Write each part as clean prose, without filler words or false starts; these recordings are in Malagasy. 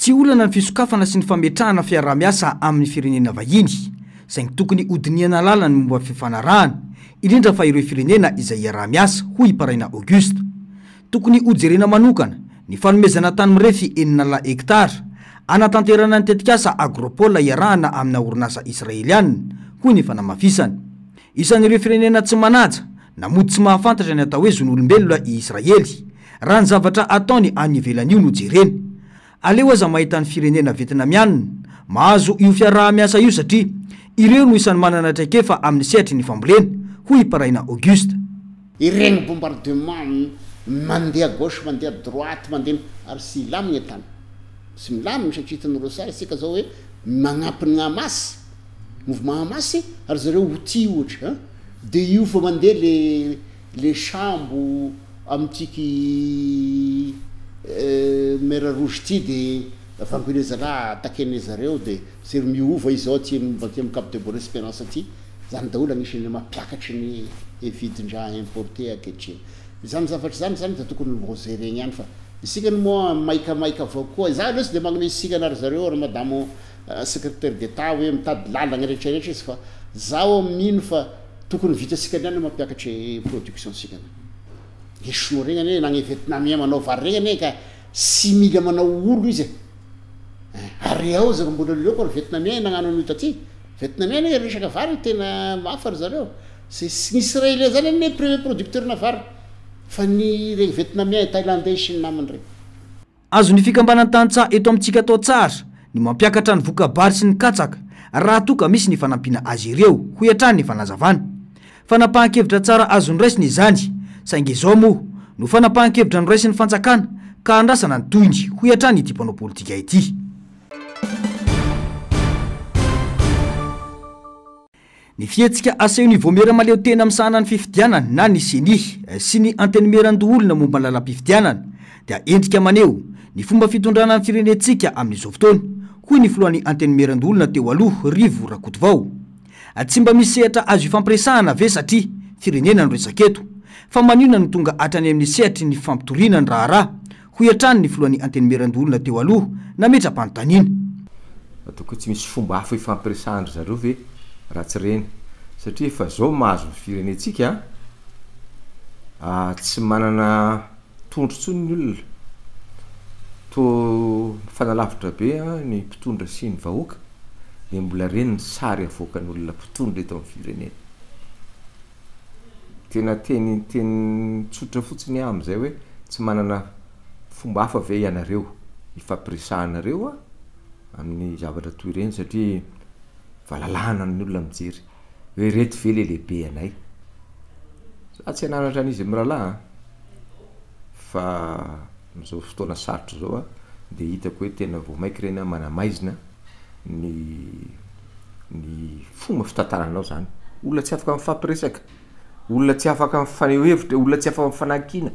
Tsy olana ny fisokafana sy ny fametrahana fiaraha-miasa amin'ny firenena vahiny, saingy tokony hodinihana lalina ny momba fifanarahana, indrindra fa ireo firenena izay iaraha-miasa, hoy i Paraina Auguste. Tokony hojerena manokana ny fanomezana tany mirefy 6 hektara hanatanterahana ny tetikasa Agropole iarahana amina orinasa israelianina, hoy ny fanamafisany. Isan'ireo firenena tsy manaja na mody tsy mahafantatra ny atao hoe zon'olombelona i Israely, raha ny zavatra ataony any ivelany io no jerena. Aleo aza mahita ny firenena Vietnamiana mahazo io fiaraha-miasa io satria ireo no isan'ny manana traikefa amin'ny sehatry ny fambolena, hoy i Paraina Auguste. Ireny bombardement mandeha gauche mandeha droite mandeha ary tsy hilamigna tany, tsy milamigna satria hitanareo tsara isika zao hoe magnampy ny Hamas, mouvement Hamas ary zareo Houthi ohatra an, de io fa mandeha le le sambo amin'tiky mer rouge ty de vangoin'ny zalahy attaquer-ny zareo de zareo miova izy zao aty aty amin'ny cap de bonne esperance aty, zany daholo agnisan'ny mampiakatry ny vidin-draha importer ankehitriny. Izany zavatra izany zany de tokony ho gérer-gna ihany fa isika moa maikamaika avao koa, za aloha tsy de magnome sigana ry zareo ry madamo secretaire d'Etat hoe mitady lalagna rehetrarehetra izy fa zaho mino fa tokony vitantsika ihany mampiakatry production tsika. Ny sinoa regny anie na ny vietnamien manao vary regny anie ka tsy mila manao olo izy e. Ary ao zaka mbola leoko ry vietnamien nagnano an'io taty. Vietnamien anie resaka vary tena mafy ry zareo. Sy ny israelien zany anie premier producteur na vary fa ny regny vietnamien, thaïlandais sy ny namany regny. Azon'ny fikambanan'ny tantsaha eto amintsika atao tsara ny mampiakatra ny voka-bary sy ny katsaka raha toa ka misy ny fanampiana azy ireo, hoy hatrany ny fanazavana. Fanapahan-kevitra tsara azo noraisina izany, saingy izao moa no fanapahan-kevitra noraisin'ny fanjakana ka andrasana ny tohiny, hoy hatrany ity mpanao politika ity. Ny fihetsika asehon'ny Vaomiera Mahaleotena misahana ny fifidianana na ny Ceni sy ny Antenimierandoholona momba ny lalam-pifidianana dia endrika maneho ny fomba fitondrana ny firenentsika amin'izao fotoana, hoy ny filohan'ny Antenimierandoholona teo aloha, Rivo Rakotovao. Tsy mba misy sehatra azo ifampiresahana ve satria firenena no resaka eto? Fa maninona no tonga hatrany amin'ny sehatry ny fampitoriana ny raharaha? Hoy hatrany ny filohan'ny Antenimierandoholona teo aloha, nametra-panontaniana. Ataoko hoe tsy misy fomba hafa ifampiresahan-dry zareo ve raha tsy ireny? Satria efa izao mahazo ny firenentsika a, tsy manana tondro intsony ny olona, toa mifanalavitra be ny mpitondra sy ny vahoaka, dia mbola ireny ny sary avoakan'olona mpitondra eto amin'ny firenena. Tena teny teny tsotra fotsiny aho amin'izay hoe tsy manana fomba hafa ve ianareo hifampiresahanareo a amin'ny zavatra toy ireny satria valalahana ny olona mijery hoe ireto ve le lehibe anay? Za tsy hananatra an'izy mirahalahy an, fa amin'izao fotoana sarotra izao a de hitako hoe tena vao maika ireny manamaizina ny ny fomba fitantananao zany, olona tsy afaka mifampiresaka, olona tsy afaka mifaneho hevitra, olona tsy afaka mifanakiana,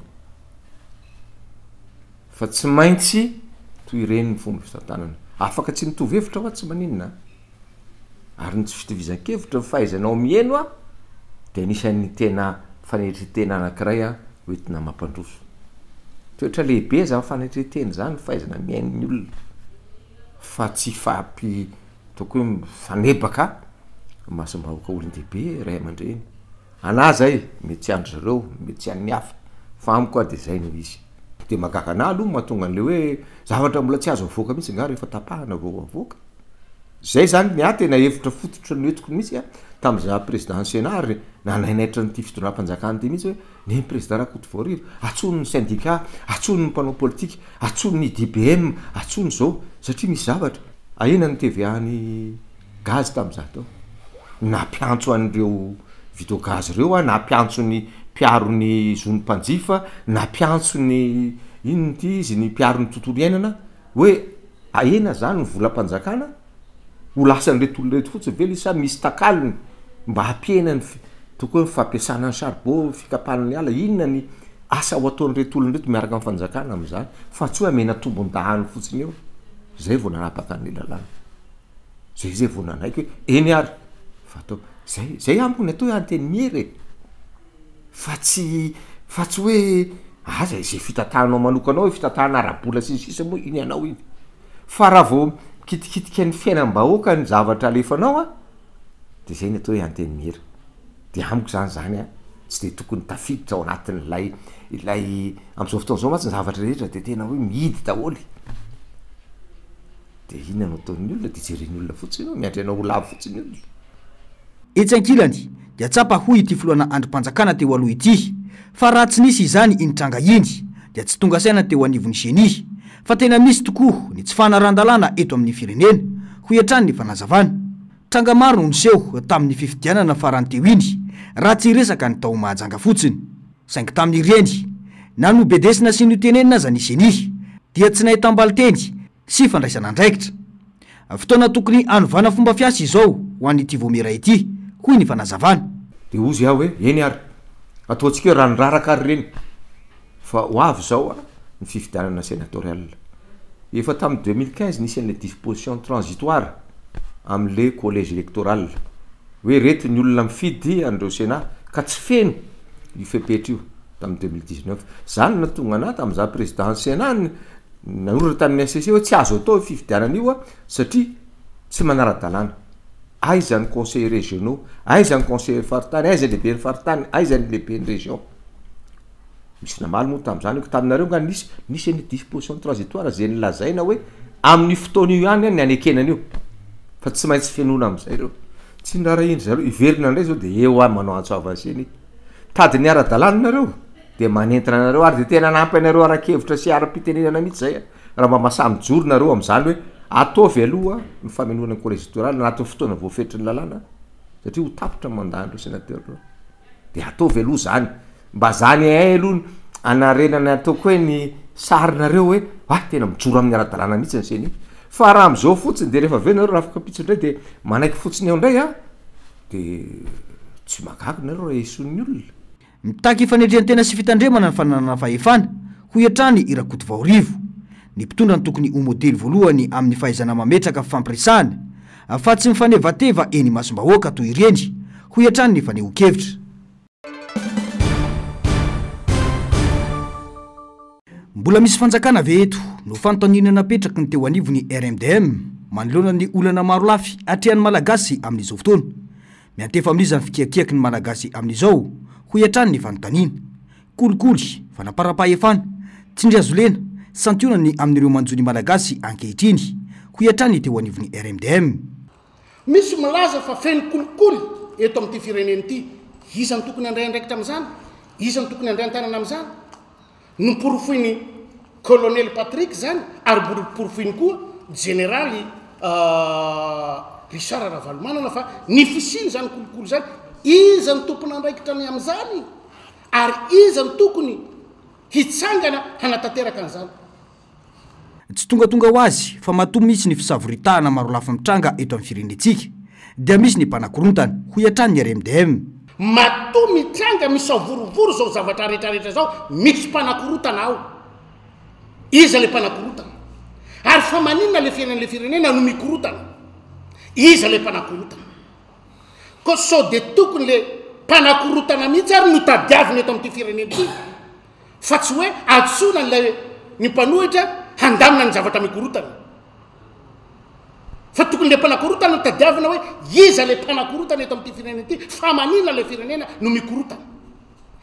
fa tsy maintsy toy ireny ny fomba fitantanana, afaka tsy mitovy hevitra hoa tsy maninona an, ary ny tsy fitovizan-kevitra ny fahaizanao miheno an de anisan'ny tena fanetren-tena anakiray an hoentina mampandroso, toetra lehibe zany fanetren-tena zany ny fahaizana mihaino ny olona fa tsy hifampi Ataoko hoe mifanebaka imasom-bahoaka olon-dehibe, ray aman-dreny. Anah zay, mety tsy an-dry zareo, mety tsy an'ny hafa, fa amiko ah de zay no izy. De mahagaga anah aloha ny mahatonga an'le hoe zavatra mbola tsy azo avoaka mihitsy nga rehefa tapahana vao avoaka. Zay zany ny ahy tena hevitra fototra noentiko mihitsy an, tamin'izaho président ny sénat ary nanainaitra an'ity fitondram-panjakana ity mihitsy hoe ny président Rakotovao antsoiny ny syndicat, antsoiny ny mpanao politika, antsoiny ny DBM, antsoiny zao satria misy zavatra. Ahena ny TVA ny gaz tamin'izaho tao. Nampiantso an'ireo Vitogaz ireo aho, nampiantso ny mpiaro ny zon'ny mpanjifa, nampiantso ny inona ity izy, ny mpiaro ny tontolo iainana hoe ahena zany ny volam-panjakana, ho lasan'ireto olona ireto fotsiny ve le izy sa misy takalony mba hampihena ny toko hoe ny fampiasana ny charbon, fikapana ny ala, inona ny asa ho ataon'ireto olona ireto miaraka amin'ny fanjakana amin'izany fa tsy hoe amena tombon-dahiny fotsiny eo. Zay vao nanapaka ny lalàna, zay zay vao nanaiky hoe eny ary fa atao, zay zay amiko ny atao hoe antenimiera e, fa tsy fa tsy hoe aza izay fitantananao manokana ao, fitantanana ara-bola sy ny sisa moa iny anao iny. Fa raha vao mikitikitika ny fiainam-bahoaka ny zavatra alefanao an, de zay ny atao hoe antenimiera. De amiko zany zany an, tsy de tokony tafiditra ao anatin'ilay ilay am'zao fotoana zao mantsy ny zavatra rehetra de tena hoe mihidy daholo. De inona no ataon'ny olona? De jeren'ny olona fotsiny eo, miandry anao ho lavo fotsiny ny olona. Etsy ankilany dia tsapa hoy ity filohana andrim-panjakana teo aloha ity fa raha tsy nisy izany iny tranga iny dia tsy tonga saina teo anivon'ny Ceni fa tena misy tokoa ny tsy fanarahan-dalàna eto amin'ny firenena, hoy hatrany ny fanazavana. Tranga maro no niseho tamin'ny fifidianana farany teo iny raha tsy hiresaka ny tao Mahajanga fotsiny. Saingy tamin'ireny, na nobedesina sy notenenina aza ny Ceni dia tsy nahitam-balinteny sy fandraisana andraikitra. Fotoana tokony hanovana fomba fiasa izao ho an'ity vaomiera ity, hoy ny fanazavana. Dia hozy aho hoe, eny ary, ataontsika hoe rano raraka ary ireny, fa ho avy izao ny fifidianana sénatoriale. Efa tamin'ny 2015 nisy an'ilay disposition transitoire amin'ilay collège électoral, hoe ireto ny olona mifidy an'ireo sénat, ka tsy feno io fepetra io tamin'ny 2019. Izany no nahatonga anah tamin'izaho président ny sénat, Nanoratra tamin'ny HCC hoe tsy azo atao io fifidianana io satria tsy manara-dalàna. Aiza ny conseillers régionaux, aiza ny conseillers faritany, aiza ny lehiben'ny faritany, aiza ny lehiben'ny région. Nisy namaly moa tamin'izany hoe taminareo nga nisy, nisy ny disposition transitoire izay nilazaina hoe amin'io fotoana io ihany ny hanekena an'io fa tsy maintsy fenoina amin'izay ireo. Tsy noraharahian-dry zareo, hiverina indray izao dia eo aho manao antso avo an'i Ceni. Tady ny ara-dalàna nareo. Dia manentana anareo ary dia tena hanampy anareo ara-kevitra sy ara-pitenenana mihitsy zay raha mba mahasahy mijoro nareo amin'izany hoe ataovy aloha ny famenoana ny collège électoral anatin'ny fotoana voafetry ny lalàna satria ho tapitra ny mandat an'ireo sénateur ireo de ataovy aloha zany mba zany hay aloha anarenana ataoko hoe ny sarinareo hoe ah tena mijoro amin'ny ara-dalàna mihitsy ny CENI fa raha am'izao fotsiny de rehefa avy eo nareo raha afaka ampitso indray de manaiky fotsiny eo indray ah de tsy mahagaga nareo raha esoin'ny olona. Mitaky fanetren-tena sy fitandremana ny fananana fahefana, hoy hatrany i Rakotovaorivo. Ny mpitondra no tokony ho modely voalohany amin'ny fahaizana mametraka fifampiresahana, fa tsy mifanevateva eny imasom-bahoaka toy ireny, hoy hatrany ny fanehoan-kevitra. Mbola misy fanjakana ve eto? no fanontaniana napetraky ny teo anivon'ny RMDM manoloana ny olana marolafy atrehan'ny Malagasy amin'izao fotoana. Miantefa amin'iza ny fikiakiaky ny Malagasy amin'izao? hoy hatrany ny fanontaniana. Kolikoly, fanamparam-pahefana, tsindry hazo lena, santionany amin'ireo manjo ny Malagasy ankehitriny, hoy hatrany ny teo anivon'ny RMDM. Misy milaza fa feno kolikoly eto amin'ity firenena ity. Iza no tokony handray andraikitra amin'izany? Iza no tokony handray an-tanana amin'izany? Noporofoin'i Colonel Patrick izany ary mbola hoporofoiny koa Jeneraly Richard Ravalomanana fa ny fisian'izany kolikoly izany, iza no tompon'andraikitra ny amin'izany ary iza no tokony hitsangana hanatanteraka an'izany. Tsy tongatonga ho azy fa matoa misy ny fisavoritahana marolafy mitranga eto amin'ny firenentsika dia misy ny mpanakorontana, hoy hatrany ny RMDM. Matoa mitranga misavorovoro izao zavatra rehetra rehetra izao, misy mpanakorotana ao. Iza ilay mpanakorotana? Ary fa maninona ilay fiainan'ilay firenena no mikorotana? Iza ilay mpanakorotana? Koa sao dia tokony ilay mpanakorotana mihitsy ary no tadiavina eto amin'ity firenena ity? Fa tsy hoe antsoina an'ilay ny mpanohitra handamina ny zavatra mikorotana. Fa tokony ilay mpanakorotana no tadiavina hoe iza ilay mpanakorotana eto amin'ity firenena ity, fa maninona ilay firenena no mikorotana.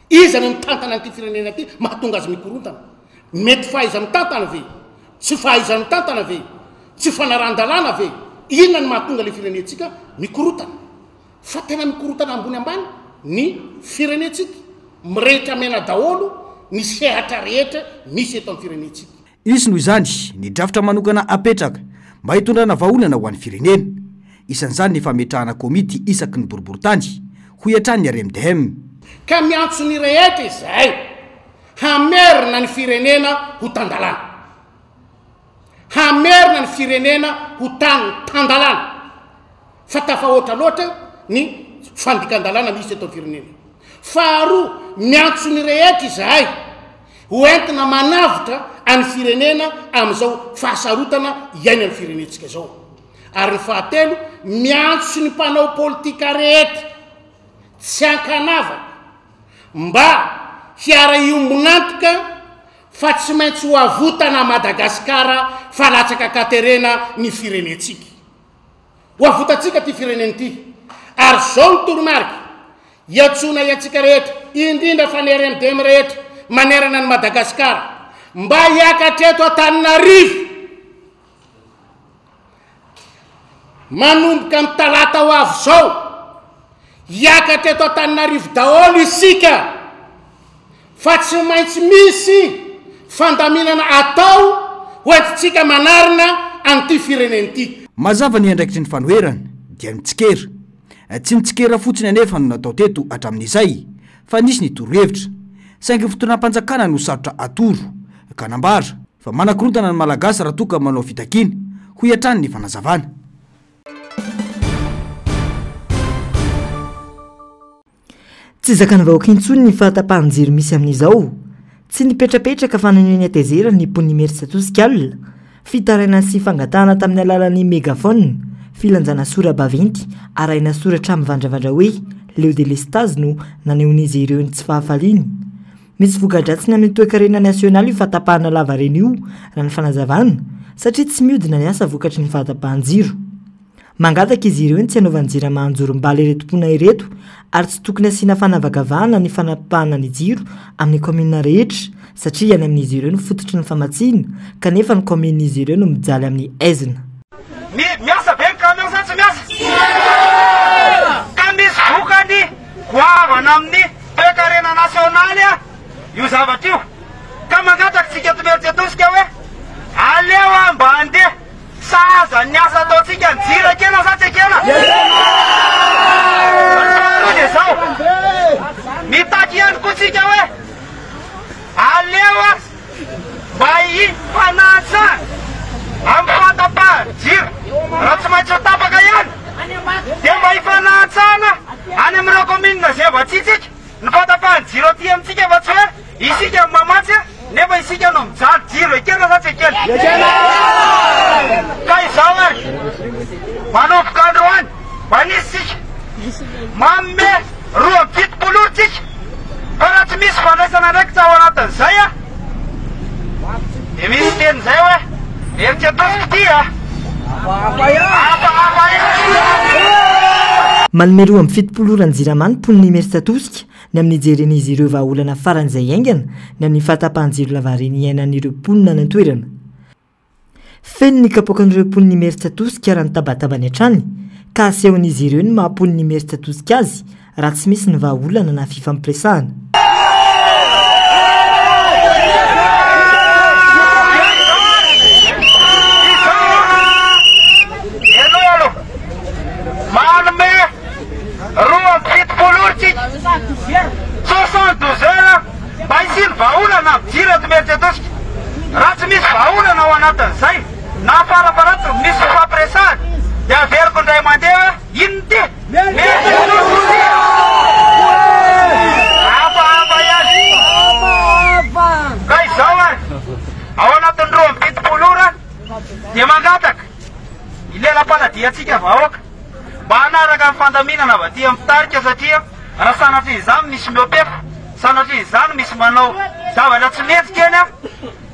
Iza no mitantana an'ity firenena ity mahatonga azy mikorontana. Mety fahaiza-mitantana ve? Tsy fahaiza-mitantana ve? Tsy fanarahan-dalàna ve? Inona no mahatonga ilay firenentsika mikorotana? Fa tena mikorontana ambony ambany ny firenentsika. Mirehitra mena daholo ny sehatra rehetra misy eto amin'ny firenentsika. Hisy noho izany ny drafitra manokana apetraka mba hitondrana vahaolana ho an'ny firenena. Isan'izany ny fametrahana komity isaky ny boriborintany, hoy hatrany ny RMDM. Ka miantso ny rehetra izahay hamerina ny firenena ho tan-dalàna. Hamerina ny firenena ho tany tan-dalàna fa tafahoatra loatra ny fandikan-dalàna misy eto amin'ny firenena. Faharoa, miantso ny rehetra izahay ho entina manavotra an'ny firenena amin'izao fahasarotana iainan'ny firenentsika izao. Ary ny fahatelo, miantso ny mpanao politika rehetra tsy ankanavaka mba hiara-hiombon'antoka. fa tsy maintsy ho avotana Madagasikara fa latsaka an-katerena ny firenentsika. Ho avotantsika ity firenena ity. Ary izao ny toromarika iantsoanay antsika rehetra, indrindra fa ny RMDM rehetra manerana an'i Madagasikara, mba hiakatra eto Antananarivo manomboka amin'ny talata ho avy izao. Hiakatra eto Antananarivo daholo isika fa tsy maintsy misy fandaminana atao hoentintsika manarina an'ity firenena ity. Mazava ny andraikitry ny fanoherana dia ny tsikera. Tsy ny tsikera fotsiny anefa no natao teto hatramin'izay fa nisy ny torohevitra. Saingy ny fitondram-panjakana no sarotra atoro ka nambara fa manakorontana ny Malagasy raha toa ka manao fitakiana, hoy hatrany ny fanazavana. Tsy zakan'ny vahoaka intsony ny fahatapahan-jiro misy amin'izao. Tsy nipetrapetraka fa naneho ny hatezerany ny mponin'i Imerintsiatosika alina. Fitarainana sy fangatahana tamin'ny alalan'ny megaphone, filanjana sora-baventy arahina soratra mivandravandra hoe leo delestazy no nanehoan'izy ireo ny tsy fahafaliany. Misy voka-dratsiny amin'ny toekarena nasionaly io fahatapahana lavareny io, raha ny fanazavana, satria tsy mihodina ny asa vokatry ny fahatapahan-jiro. Mangataka izy ireo ny tsy hanaovan'ny Jirama anjorom-bala ireto mponina ireto ary tsy tokony hasiana fanavakavahana ny fanapahana ny jiro amin'ny kaominina rehetra satria any amin'izy ireo no fototry ny famatsiana kanefa ny kaominin'izy ireo no mijaly amin'ny haizina. Mi, miasa ve ny camion sa tsy miasa? Ka misy vokany goavana amin'ny toekarena nasionaly io zavatra io. Ka mangataka isika eto Imerintsiatosika hoe aleo mba handeha. Sahaza ny asa ataontsika ny jiro ekena sa tsy ekena? Faharoa dia izao, mitaky ihany koa tsika hoe aleo mba hifanatsana amin'ny fahatapahan'ny jiro, raha tsy maintsy ho tapaka ihany dia mba hifanatsana any amin'ireo kaominina izay vatsiantsika ny fahatapahan'ny jiro aty amintsika fa tsy hoe isika no mamatsy nefa isika no mijaly jiro ekena sa tsy ekena? Ekena! Ka izao ary, manomboka androany, manisy isika, manome 72 ora tsika, fa raha tsy misy fandraisana andraikitra ao anatin'izay a, dia misy teny izay hoe, hery atosika ity a! Hafahafa ihany! Manome 72 ora ny Jirama ny mponin'Imerintsiatosika ny amin'ny hijeren'izy ireo vahaolana faran'izay haingana ny amin'ny fahatapahan-jiro lavareny iainan'ireo mponina any an-toerana. Feno ny kapoakan'ireo mponin'Imerintsiatosika raha ny tabatabany hatrany ka asehon'izy ireo ny maha mponin'Imerintsiatosika azy raha tsy misy ny vahaolana na fifampiresahana. Manome 72 ora tsika, 72 heures mba hisian'ny vahaolana amin'ny jiro eto Imerintsiatosika. Raha tsy misy vahaolana ao anatin'izay na farafaharatiny misy fifampiresahana dia averiko indray mandeha hoe inona ity? Imerintsiatosika ity! Hafahafa ihany. Ka izao ary, ao anatin'ny 72 ora dia mangataka ny lelam-paladiantsika vahoaka. Mba hanaraka ny fandaminana avy aty amin'ny mpitarika satria raha sanatria izany misy mihoa-pefy, sanatria izany misy manao zavatra tsy mendrika eny an,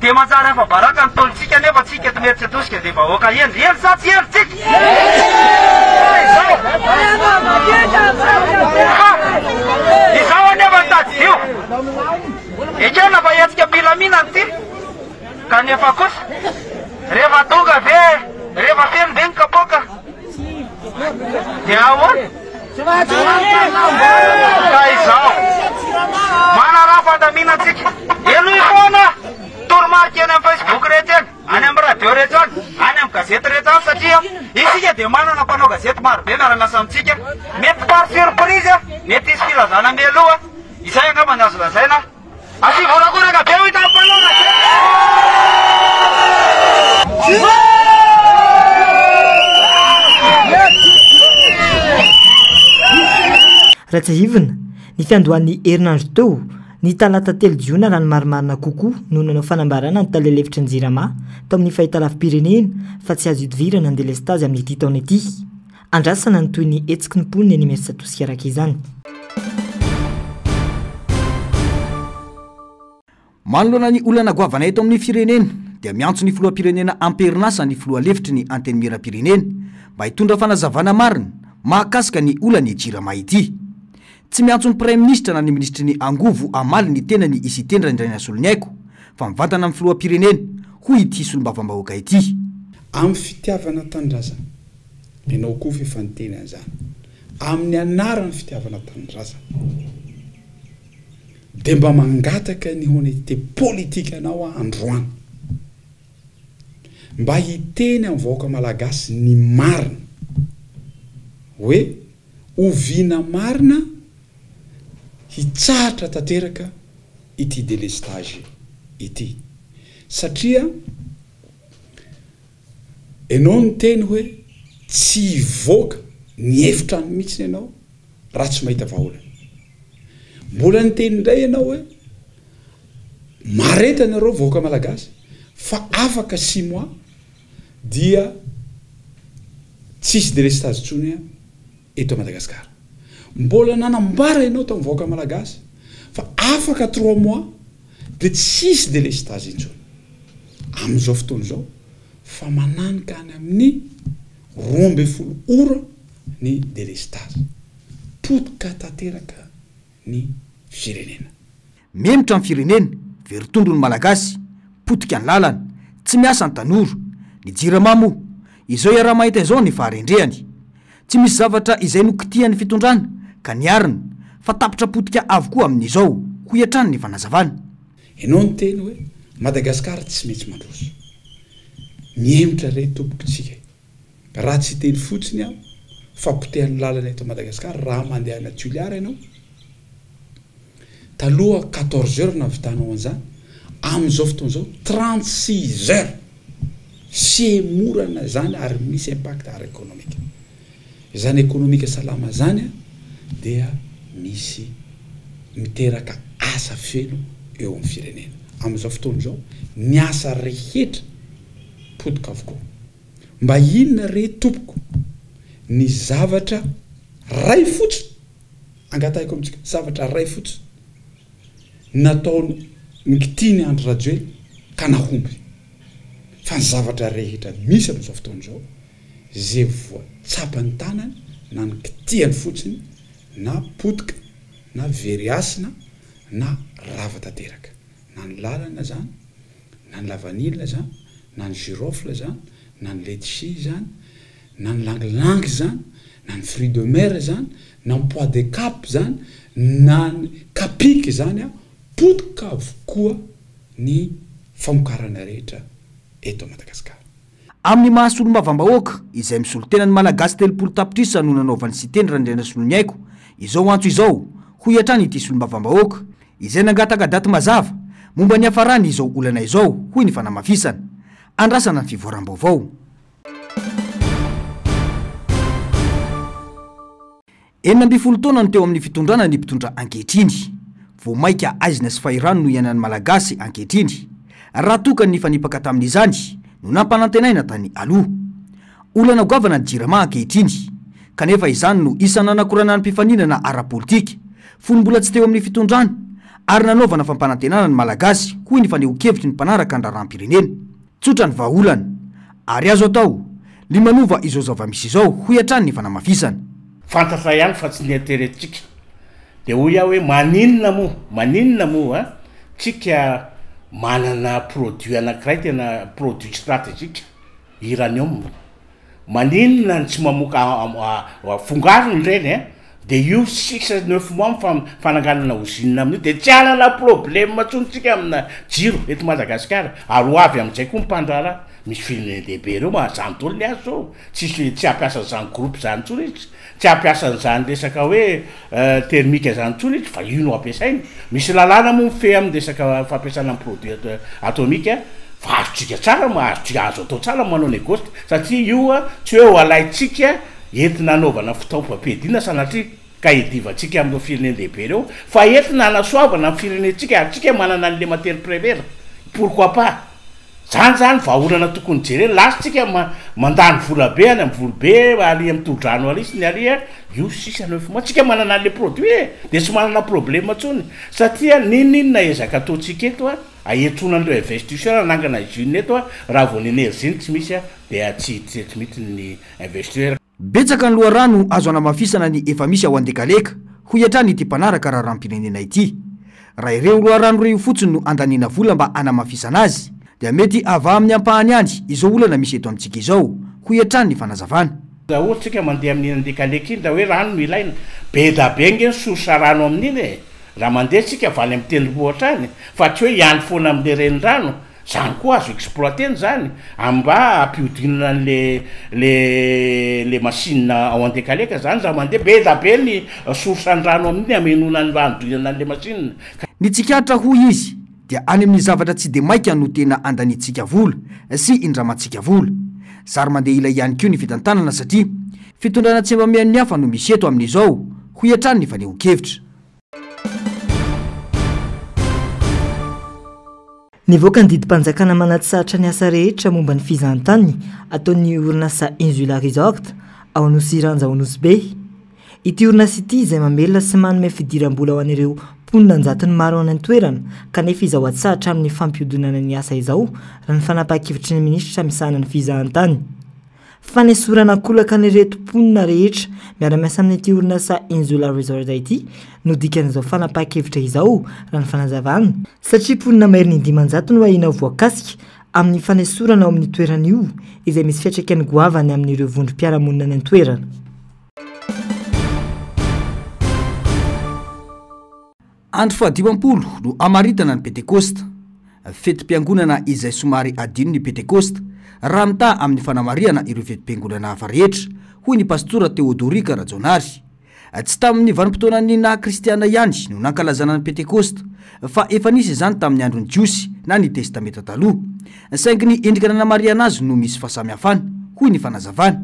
dia manjary afa-baraka ny tolontsika nefa tsika eto Imerintsiatosika dia vahoaka hendry, hendry sa tsy hendry tsika? Fa izao, fa izao anefa ny tadidio, ekena fa hetsika am-pilaminana ity, kanefa kosa rehefa tonga ve, rehefa feno ve ny kapoaka? Dia ahoana? Ka izao, manaraha fandaminantsika. Henoy foana toromarika eny amin'ny Facebook rehetra eny, any amin'ny radio rehetra any, any amin'ny gazety rehetra any satria isika dia manana mpanao gazety marobe miara-miasa amintsika. Mety par surprise, mety hisy filazana mialoha, izay angamba ny azo lazaina. Asio horakoraka be hoy tamin'ny mpanao gazety. Raha tsiahivina, ny fiandohan'ny herinandro teo, ny talata telo jiona raha ny marimarina kokoa no nanao fanambarana ny tale lefitry ny Jirama tao amin'ny fahitalavi-pirenena fa tsy azo ihodivirana ny delestazy amin'ity taona ity. Andrasana ny tohin'ny hetsiky ny mponina eny Imerintsiatosika araka izany. Manoloana ny olana goavana eto amin'ny firenena dia miantso ny filoham-pirenena am-perinasa ny filoha lefitry ny Antenimierampirenena mba hitondra fanazavana marina mahakasika ny olan'ny Jirama ity. Tsy miantso ny Praiminisitra na ny minisitry ny angovo hamaly ny tenany i Siteny Raindrainasoloniaiko fa mivantana amin'ny filoham-pirenena, hoy ity solombavambahoaka ity. Amin'ny fitiavana tanindrazana, ianao koa f'efa niteny an'izany, amin'ny anaran'ny fitiavana tanindrazana, dia mba mangataka ny honnêteté politique anao aho androany, mba hiteny amin'ny vahoaka malagasy ny marina, hoe oviana marina hitsahatra tanteraka ity delestage ity, satria enao niteny hoe tsy hivoaka ny efitrano mihitsy ianao raha tsy mahita vahaolana. Mbola niteny indray ianao hoe mahareta nareo vahoaka malagasy fa afaka six mois dia tsy hisy delestage intsony eto Madagasikara. Mbola nanambara ianao tamin'ny vahoaka malagasy fa afaka trois mois dia tsy hisy delestage intsony. Amin'izao fotoana izao fa mananika any amin'ny 12 ora ny delestage. Potika tanteraka ny firenena. Mihemotra ny firenena, very tondro ny Malagasy, potika ny lalana, tsy miasa ny tanora, ny jirama moa, izao iaraha-mahita izao ny faharendrehany. Tsy misy zavatra izay nokitihan'ny fitondrana ka niarina, fa tapitra potika avokoa amin'izao, hoy hatrany ny fanazavana. Ianao niteny hoe Madagascar tsy maintsy mandroso. Mihemotra re tompoko tsika e. Raha tsy hiteny fotsiny aho fa potehan'ny lalana eto Madagascar raha mandeha any Toliara ianao, taloha 14 heures nahavitanao an'izany, amin'izao fotoana izao 36 heures! Fihemorana izany ary misy impact ara-ekonomika. Izany ekonomika salama izany dia misy miteraka asa feno eo amin'ny firenena. Amin'izao fotoana izao ny asa rehetra potika avokoa. Mba inona re tompoko ny zavatra ray fotsiny, angatahiko amintsika, zavatra ray fotsiny nataony nikitiny Andry Rajoelina ka nahomby. Fa ny zavatra rehetra misy amin'izao fotoana izao, ze voa tsapan'ny tanany na nikitihany fotsiny na potika na very hasina na rava tanteraka. Na ny lalana zany, na ny lavanila zany, na ny girofle zany, na ny letchi zany, na ny langilangy zany, na ny fruits de mer zany, na ny pois de cap zany, na ny kapiky zany an, potika avokoa ny famokarana rehetra eto Madagasikara. Amin'ny maha solombavambahoaka izay misolo tena ny Malagasy 30 tapitrisa no nanaovan'i Siteny Randrianasoloniaiko izao antso izao, hoy hatrany ity solombavambahoaka izay nangataka daty mazava momba ny hafarany izao olana izao, hoy ny fanamafisana. Andrasana ny fivoaram-baovao. 16 taona no teo amin'ny fitondrana ny mpitondra ankehitriny. Vao mainka aizina sy fahirano no iainan'ny Malagasy ankehitriny, raha toa ka ny nifanipaka tamin'izany no nampanantenaina tany aloha. Olana goavana ny Jirama ankehitriny, kanefa izany no isan'ny nanakorana ny mpifaninana ara-politika, fony mbola tsy teo amin'ny fitondrana, ary nanaovana fampanantenana ny Malagasy, hoy ny fanehoan-kevitry ny mpanaraka ny raharaham-pirenena. Tsotra ny vahaolana, ary azo atao, ny manova izao zava-misy izao, hoy hatrany ny fanamafisana. Fantatra ihany fa tsy ny interet-tsika. Dia hoy aho hoe maninona moa, maninona moa tsika manana produit anankiray tena produit stratégique, uranium. Maninona no tsy mamoaka fongariny ireny eh? De io six neuf mois ny fananganana usine amin'io de tsy hanana problème intsony tsika amina jiro eto Madagasikara ary ho avy amin'izay koa ny mpandraharaha. Misy firenena-dehibe ireo ma zany daholo ny azy zao, tsisy tsy hampiasa an'izany groupe zany intsony izy, tsy hampiasa an'izany resaka hoe thermique zany intsony izy fa io no ampiasainy. Misy lalàna moa mifehy amin'ny resaka fampiasana ny produit atomique fa azontsika tsara ma azontsika azo atao tsara ny manao négoce satria io tsy hoe ho alaintsika entina hanaovana fitaovam-piadiana sanatria ka hiadivantsika amin'ireo firenen-dehibe ireo fa entina hanasoavana ny firenentsika ary tsika manana an'le matière première pourquoi pas. Zany zany vahaolana tokony jerena, lasa tsika mandany vola be any am volobe ary am tohodrano ary sy ny ary a, io sisa neuf mois, tsika manana anle produit e, de tsy manana problème tsony, satria n'inon'inona ezaka ataontsika eto a. Ahiantsoana an'ireo investisseurs hanangana usine eto raha vao ny energie no tsy misy dia tsy hiditra eto mihitsy ny investisseur. Betsaka ny loharano azo anamafisana ny efa misy ao Andekaleka, hoy hatrany ity mpanaraka raharaham-pirenena ity. Raha ireo loharano ireo fotsiny no andaniana vola mba hanamafisana azy, dia mety havaha amin'ny ampahany ihany izao olana misy eto amintsika izao, hoy hatrany ny fanazavana. Raha ohatra tsika mandeha amin'iny Andekaleka iny, raha hoe rano no ilaina, be da be ange ny source rano amin'iny e! Raha mandeha tsika avy any amin'ny tendrombohitra any, fa tsy hoe hiandry foana amin'le renirano, zany koa azo exploiter-na zany, mba hampihodinana an'le le le machine ao Andekaleka zany raha mandeha, be da be ny source ny rano amin'iny hamenoana ny hanodinana an'le machine. Ny tsikaritra hoy izy dia any amin'ny zavatra tsy dia maika no tena andaniantsika vola sy indramantsika vola. Zary mandeha ila ihany koa ny fitantanana satria fitondrana tsy mba mihaino ny hafa no misy eto amin'izao, hoy hatrany ny fanehoan-kevitra. Nivoaka ny didim-panjakana manatsahatra ny asa rehetra momba ny fizahantany ataon'ny orinasa Insula Resort ao Anosiiranja ao Nosy Be. Ity orinasa ity izay mamelona sy manome fidiram-bola ho an'ireo mponina an-jatony maro any an-toerana kanefa izao atsahatra amin'ny fampihodinana ny asa izao raha ny fanapahan-kevitry ny minisitra misahana ny fizahantany. Fanesorana an-kolaka an'ireto mponina rehetra miara-miasa amin'ity orinasa Insula Resort ity no dikan'izao fanapahan-kevitra izao, raha ny fanazavana, satria mponina maherin'ny 500 no ahiana ho voakasika amin'ny fanesorana ao amin'io toerana io, izay misy fiantraikany goavana amin'ireo vondrom-piarahamonina any an-toerana. Andro fahadimampolo no hamaritana ny Pentekosta. Fetim-piangonana izay somary adino ny Pentekosta, raha mitaha amin'ny fanamarihana ireo fetim-piangonana hafa rehetra, hoy ny Pastora Théodoric Rajaonary. Tsy tamin'ny vanim-potoanan'ny naha kristiana ihany no nankalazana ny Pentekosta, fa efa nisy izany tamin'ny andron'ny Jiosy na ny Testamenta Taloha. Saingy ny endrika nanamarihana azy no misy fahasamihafana, hoy ny fanazavana.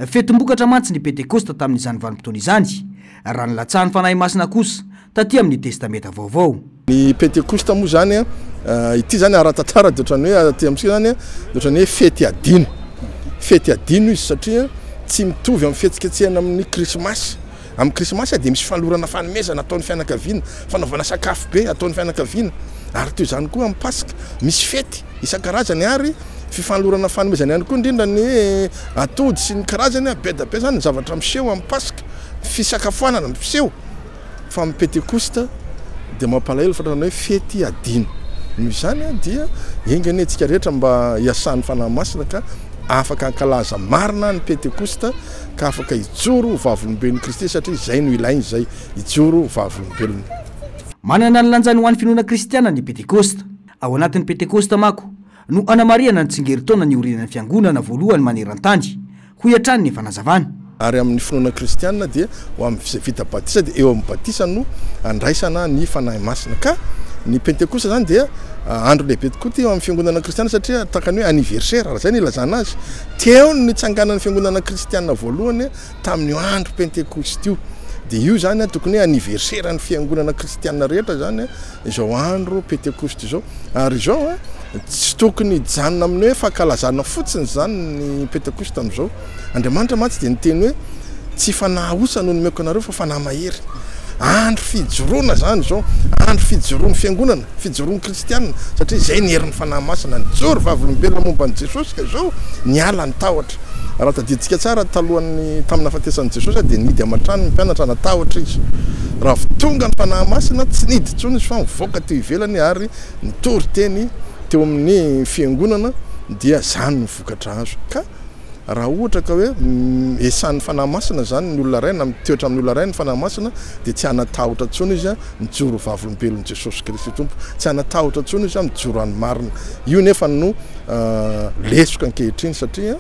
Fetim-bokatra mantsy ny Pentekosta tamin'izany vanim-potoana izany, raha nilatsahan'ny Fanahy Masina kosa taty amin'ny Testamenta Vaovao. Ny Pentekosta moa izany, ity izany ara-tantara dia ohatran'ny hoe aty amintsika izany dia ohatran'ny hoe fety adino. Fety adino izy satria tsy mitovy amin'ny fihetsiketsehana amin'ny Krismasy. Amin'ny Krismasy dia misy fanolorana fanomezana ataon'ny fianakaviana, fanaovana sakafo be ataon'ny fianakaviana, ary toy izany koa amin'ny Paska, misy fety isan-karazany ary fifanolorana fanomezana ihany koa, indrindra ny atody sy ny karazany, be dia be izany ny zavatra miseho amin'ny Paska, fisakafoanana miseho, fa amin'ny Pentekosta dia mampalahelo fa ohatran'ny hoe fety adino. Noho izany dia enga anie isika rehetra mba hiasan'ny Fanahy Masina ka afaka hankalaza marina ny Pentekosta ka afaka hijoro ho vavolombelon'i Kristy satria izay no ilainy izay, hijoro ho vavolombelona. Manana ny lanjany ho an'ny finoana kristiana ny Pentekosta. Ao anatin'ny Pentekosta manko no anamarihana ny tsingerin-taona niorenan'ny Fiangonana voalohany maneran-tany, hoy hatrany ny fanazavana. Ary amin'ny finoana kristiana dia ho amin'izay vita batisa dia eo amin'ny batisa no andraisana ny Fanahy Masina. Ka ny Pentekosta izany dia andro lehibe tokoa ity eo amin'ny fiangonana kristiana satria tahaka ny hoe anniversaire, raha izay no ilazana azy. Teo no nitsanganan'ny fiangonana kristiana voalohany tamin'io andro Pentekosta io. Dia io izany tokony hoe anniversaire ny fiangonana kristiana rehetra izany izao andro Pentekosta izao. Ary izao tsy tokony hijanona amin'ny hoe fankalazana fotsiny izany ny Pentekosta amin'izao. Andriamanitra mantsy dia niteny hoe tsy fanahy osa no nomeko anareo fa fanahy mahery. Andro fijoroana izany izao, andro fijoroan'ny fiangonana, fijoroan'ny kristiana, satria izay ny herin'ny Fanahy Masina, nijoro vavolombelona momba an'i Jesosy ka izao niala ny tahotra. Raha tadidintsika tsara, talohan'ny tamin'ny nahafatesan'i Jesosy dia nihidy aman-trano ny mpianatra, natahotra izy. Raha vao tonga ny Fanahy Masina, tsy nihidy intsony izy fa nivoaka teo ivelany ary nitory teny teo amin'ny fiangonana, dia izany no vokatra azo. Ka Raha ohatra ka hoe esan'ny Fanahy Masina izany ny olona iray na mitoetra amin'ny olona iray ny Fanahy Masina dia tsy hanan-tahotra intsony izy mijoro ho vavolombelon'i Jesosy Kristy Tompo. Tsy hanan-tahotra intsony izy mijoro any marina. Io nefa no lesoka ankehitriny satria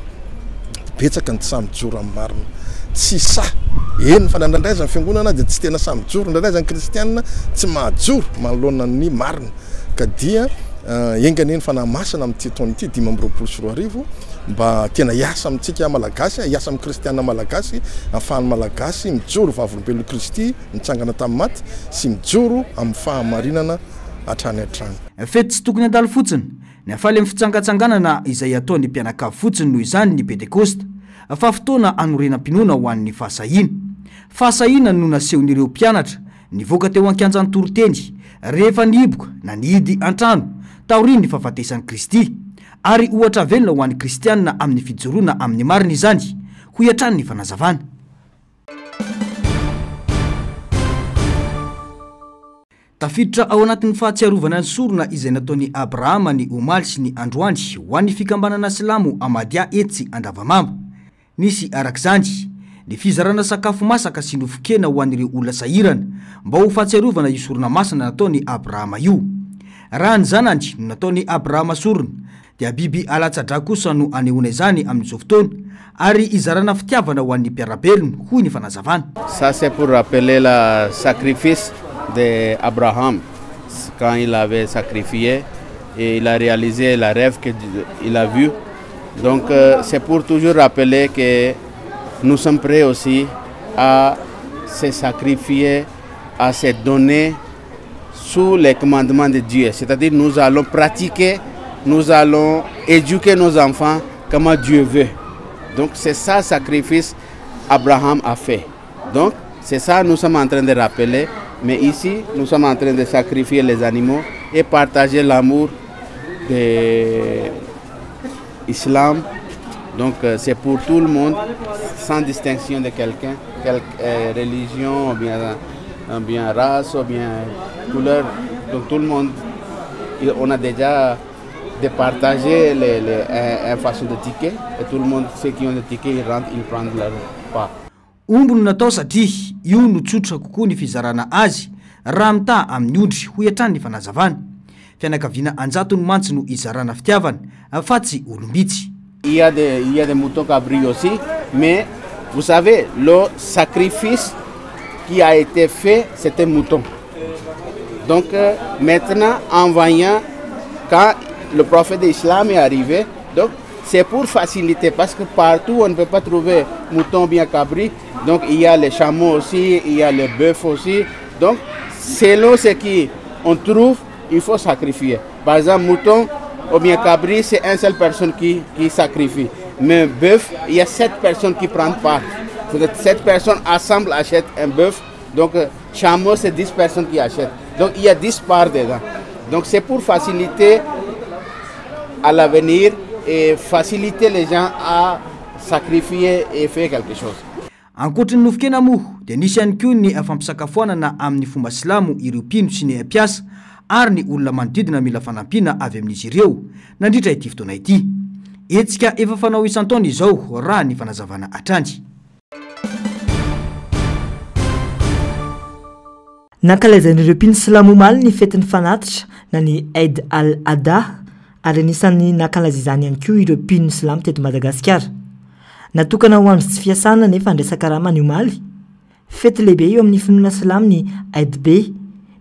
betsaka ny tsy sahy mijoro amin'ny marina. Tsy sahy. Eny fa na indraindray aza ny fiangonana dia tsy tena sahy mijoro. Indraindray aza ny kristiana tsy mahajoro manoloana ny marina. Ka dia enga anie ny Fanahy Masina amin'ity taona ity 2025 mba tena hiasa amintsika Malagasy, hiasa amin'ny Kristiana Malagasy, ahafahan'ny Malagasy mijoro vavolombelon'i Kristy nitsangana tamin'ny maty sy mijoro amin'ny fahamarinana hatrany hatrany. Fety tsy tokony handalo fotsiny, ny hafaly amin'ny fitsangatsanganana izay ataon'ny mpianakavy fotsiny noho izany ny Pentekosta, fa fotoana hanorenam-pinoana ho an'ny fahasahiana. Fahasahiana no nasehon'ireo mpianatra nivoaka teo an-kianjan'ny toriteny rehefa nihiboka na nihidy an-trano. taorian'ny fahafatesan'i Kristy, ary ohatra velona ho an'ny kristianina amin'ny fijoroana amin'ny marina izany, hoy hatrany ny fanazavana. Tafiditra ao anatin'ny fahatsiarovana ny sorona izay nataon'i Abrahama ny omaly sy ny androany ho an'ny fikambanana silamo Ahmadiyya etsy Andavamamba. Nisy araka izany, ny fizarana sakafo masaka sy nofon-kena ho an'ireo olona sahirana, mba ho fahatsiarovana io sorona masina nataon'i Abrahama io. Raha ny zanany no nataon'i Abrahama sorona, dia biby alatsa-drà kosa no anehoana izany amin'izao fotoana, ary izarana fitiavana ho an'ny mpiara-belona, hoy ny fanazavana. Ça c'est pour rappeler le sacrifice de Abraham quand il avait sacrifié et il a réalisé le rêve que il a vu. Donc c'est pour toujours rappeler que nous sommes prêts aussi à se sacrifier, à se donner sous les commandements de Dieu. C'est-à-dire nous allons pratiquer, nous allons éduquer nos enfants comment Dieu veut. Donc c'est ça le sacrifice Abraham a fait. Donc c'est ça nous sommes en train de rappeler. Mais ici, nous sommes en train de sacrifier les animaux et partager l'amour de l'islam. Donc c'est pour tout le monde, sans distinction de quelqu'un, quelque religion, ou bien race, ou bien couleur. Donc tout le monde, on a déjà départagé une façon de ticket. Et tout le monde, ceux qui ont des tickets, ils rentrent, ils prennent leur part. Omby no natao satria io no tsotra kokoa ny fizarana azy raha mitaha amin'ny ondry, hoy hatrany ny fanazavana. Fianakaviana anjatony mantsy no izarana fitiavana fa tsy olom-bitsy. Il y a des, il y a des moutons cabris aussi, mais vous savez, le sacrifice qui a été fait, c'était mouton. Donc maintenant, en voyant, quand le prophète de l'islam est arrivé, donc c'est pour faciliter, parce que partout on ne peut pas trouver mouton bien cabri. Donc il y a les chameaux aussi, il y a les bœufs aussi. Donc selon ce qu'on trouve, il faut sacrifier. Par exemple, mouton ou bien cabri, c'est une seule personne qui sacrifie. Mais bœuf, il y a 7 personnes qui prennent part. C'est-à-dire 7 personnes ensemble achètent un bœuf. Donc chameau, c'est 10 personnes qui achètent. Donc il y a 10 parts dedans. Donc c'est pour faciliter à l'avenir et faciliter les gens à sacrifier et faire quelque chose. Ankoatry ny nofon-kena moa dia nisy ihany koa ny fampisakafoanana amin'ny fomba silamo ireo mpino sy ny mpiasa ary ny olona manodidina mila fanampiana avy amin'izy ireo nandritra ity fotoana ity. Hetsika efa fanao isan-taona izao raha ny fanazavana hatrany. Nankalaizan'ireo mpino silamo omaly ny fetin'ny fanatitra na ny Eid al-Adha ary anisan'ny nankalaza izany ihany koa ireo mpino silamo teto Madagasikara. Natokana ho andro tsy fiasana nefa andraisan-karama ny omaly. Fety lehibe eo amin'ny finoana silamo ny Eid be,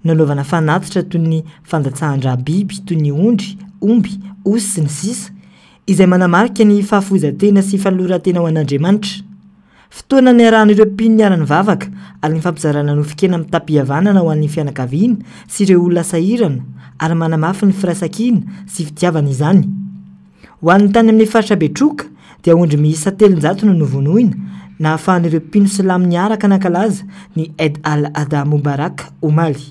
nanaovana fanatitra toy ny fandatsahan-drà biby toy ny ondry, omby, osy sy ny sisa, izay manamarika ny fahafoizan-tena sy fanoloran-tena ho an'Andriamanitra. Fotoana niarahan'ireo mpino niara-nivavaka ary nifampizarana nofon-kena mitam-pihavanana ho an'ny fianakaviana sy ireo olona sahirana ary manamafy ny firaisankina sy fitiavana izany. Ho an'ny tany amin'ny faritra Betroka dia ondry miisa 300 no novonoina nahafahan'ireo mpino silamo niaraka nankalaza ny Eid al-Adha Mubarak omaly.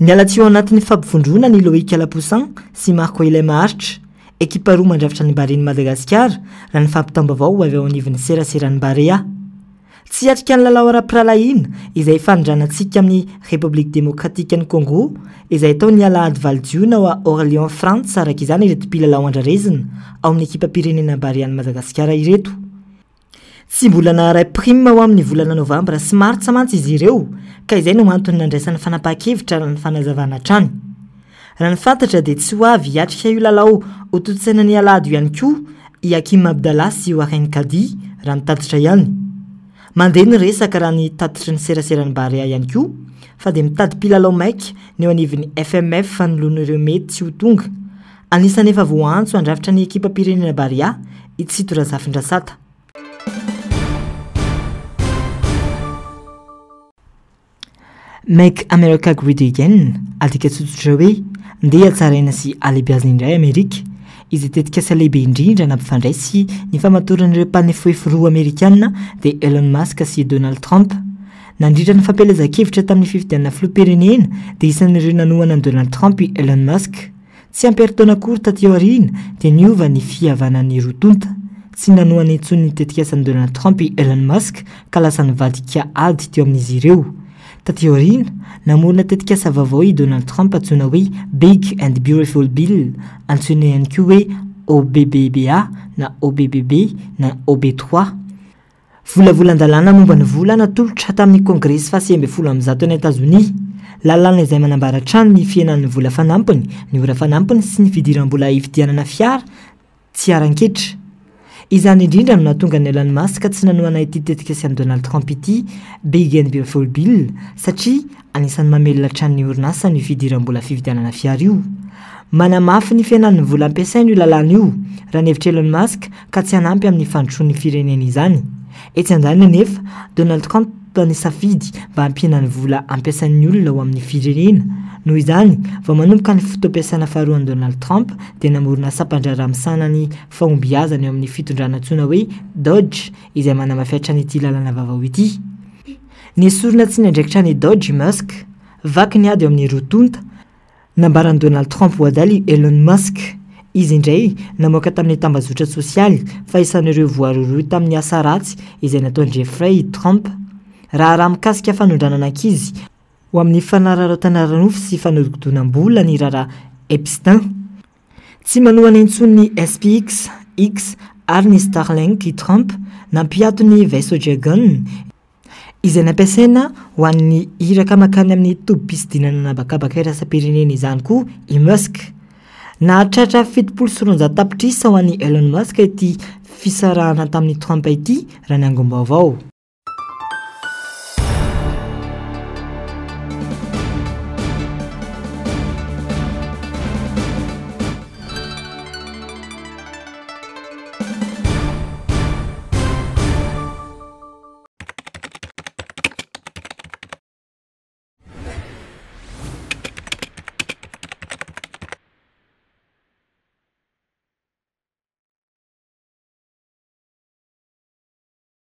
Niala tsy ao anatin'ny fampivondrona ny Loïc Lapoussin sy Marco Ilay Maharitra, ekipa roa mandrafitra ny Barean'i Madagasikara raha ny fampitam-baovao avy ao anivon'ny seraseran'ny Barea. Tsy hiatrika ny lalao ara-pirahalahiana izay hifanindranantsika amin'ny République Démocratique-n'i Congo izay atao ny alahady 8 jiona ao Orléans Frantsa araka izany ireto mpilalao andrarezina ao amin'ny ekipam-pirenena Barean'i Madagasikara ireto. Tsy mbola naharay prime ho amin'ny volana novambra sy martsa mantsy izy ireo ka izay no antony nandraisany fanapahan-kevitra raha ny fanazavana hatrany. Raha ny fantatra dia tsy ho avy hiatrika io lalao hotontosaina ny alahady io ihany koa i Hakim Abdallah sy Warren Kadi raha ny tatitra ihany. Mandeha ny resaka raha ny tatitry ny seraseran'ny Barea ihany koa fa dia mitady mpilalao maika ny eo anivon'ny FMF anoloana ireo mety tsy ho tonga. Anisan'ny efa voaantso handrafitra ny ekipam-pirenena Barea i Tsito Razafindrasata. Make America Great Again, adika tsotsotra hoe ndeha hatsaraina sy halehibeazina indray Amerika, izay tetikasa lehibe indrindra nampifandray sy nifamatoran'ireo mpanefoefo roa Amerikana dia Elon Musk sy Donald Trump. Nandritra ny fampielezan-kevitra tamin'ny fifidianana filoham-pirenena dia isan'ireo nanohana an'i Donald Trump i Elon Musk. Tsy ampy herintaona akory taty aoriana dia niova ny fihavanan'ny roa tonta. Tsy nanohana intsony ny tetikasan'i Donald Trump i Elon Musk ka lasa nivadika ady teo amin'izy ireo. Taty aoriana, namorona tetikasa vaovao i Donald Trump antsoina hoe Big and Beautiful Bill, antsoina ihany koa hoe OBBBA na OBBB na OB trois. Volavolan-dalàna momba ny vola natolotra tamin'ny Kongresy faha 119 any Etazonia. Lalàna izay manambara hatrany ny fihenan'ny vola fanampiny, ny ora fanampiny sy ny fidiram-bola hividianana fiara tsy haran-ketra. Izany indrindra no nahatonga an'i Elon Musk tsy nanohana ity tetikasan'i Donald Trump ity, Big and Beautiful Bill, satria Anisan'ny mamelona hatrany ny orinasa ny fidiram-bola fividianana fiara io. Manamafy ny fihenan'ny vola ampiasaina io lalàna io, raha ny hevitr'i Elon Musk, ka tsy hanampy amin'ny fandrosoan'ny firenena izany. Etsy andaniny anefa, Donald Trump nisafidy mba hampihena ny vola ampiasain'ny olona ao amin'ny firenena. Noho izany, vao manomboka ny fotoam-piasana faharoan'i Donald Trump dia namorona sampan-draharaha misahana ny fahombiazana eo amin'ny fitondrana antsoina hoe Dodge izay manamafy hatrany ity lalàna vaovao ity. Nesorina tsy niandraikitra ny Doge i Musk. Vaky ny ady eo amin'ny roa tonta. Nambaran'i Donald Trump ho adala i Elon Musk. Izy indray namoaka tamin'ny tambajotra sosialy fa isan'ireo voarohirohy tamin'ny asa ratsy izay nataon'i Jeffrey i Trump. Raharaha mikasika fanondranana ankizy ho amin'ny fanararaotana ara-nofo sy fanodikodonam-bola ny raharaha Epstein. Tsy manohana intsony ny SPX, X ary ny Starlink i Trump, nampiato ny vaisseau Dragon, izay nampiasaina ho an'ny iraka mankany amin'ny tobim-pisidinana an'habakabaka iraisam-pirenena izany koa i Musk. Nahatratra 270 tapitrisa ho an'i Elon Musk ity fisarahana tamin'i Trump ity raha ny angom-baovao.